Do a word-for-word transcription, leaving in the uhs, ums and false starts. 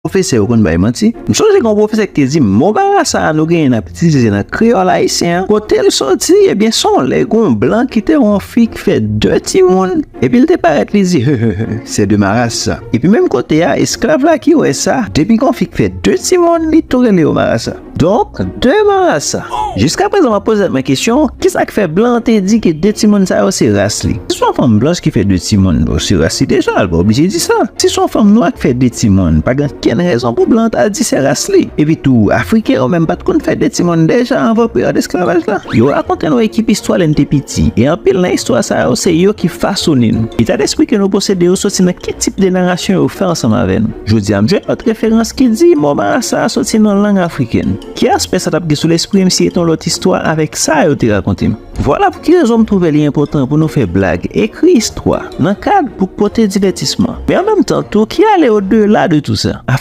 Pwofesè yo konn bay manti. M sonje gen yon pwofesè ki te di m, mo marasa a nou genyen n ap itilize nan kreyòl ayisyen an, kote l soti, ebyen, se yon lè gen yon blan ki te wè yon fi ki fè de timoun, epi l te parèt, li di, he, he, he, c'est de marasa. Epi menm kote a, esklav la ki wè sa, depi gen yon fi ki fè de timoun, li tou rele yo marasa. Donk, de marasa. Jiskaprezan, m ap poze tèt mwen kesyon, kisa k fè blan an te di ke de timoun sa yo se ras li? Si se yon fanm blanch ki fè de timoun, bon, se ras li deja, l pa oblije di sa. Si se yon fanm nwa ki fè de timoun, pa gen kenn rezon pou blan an ta di se ras li. Epi tou, Afriken yo menm pa t konn fè de timoun deja anvan peryòd esklavaj la. Yo rakonte nou ekip istwa lè n te piti, e anpil nan istwa sa yo se yo ki fasone n. Eta despri ke nou posede yo soti nan ki tip de narasyon yo fè ansanm avè n? Jodi a, m jwenn lòt referans ki di mo marasa a soti nan lang afriken. Ki aspè sa t ap gen sou lespri m si se te yon lòt istwa avèk sa yo te rakonte m? Vwala pou ki rezon m twouve li enpòtan pou nou fè blag, ekri istwa, nan kad pou pote divètisman, men an menm tan tou ki ale odela de tou sa, afin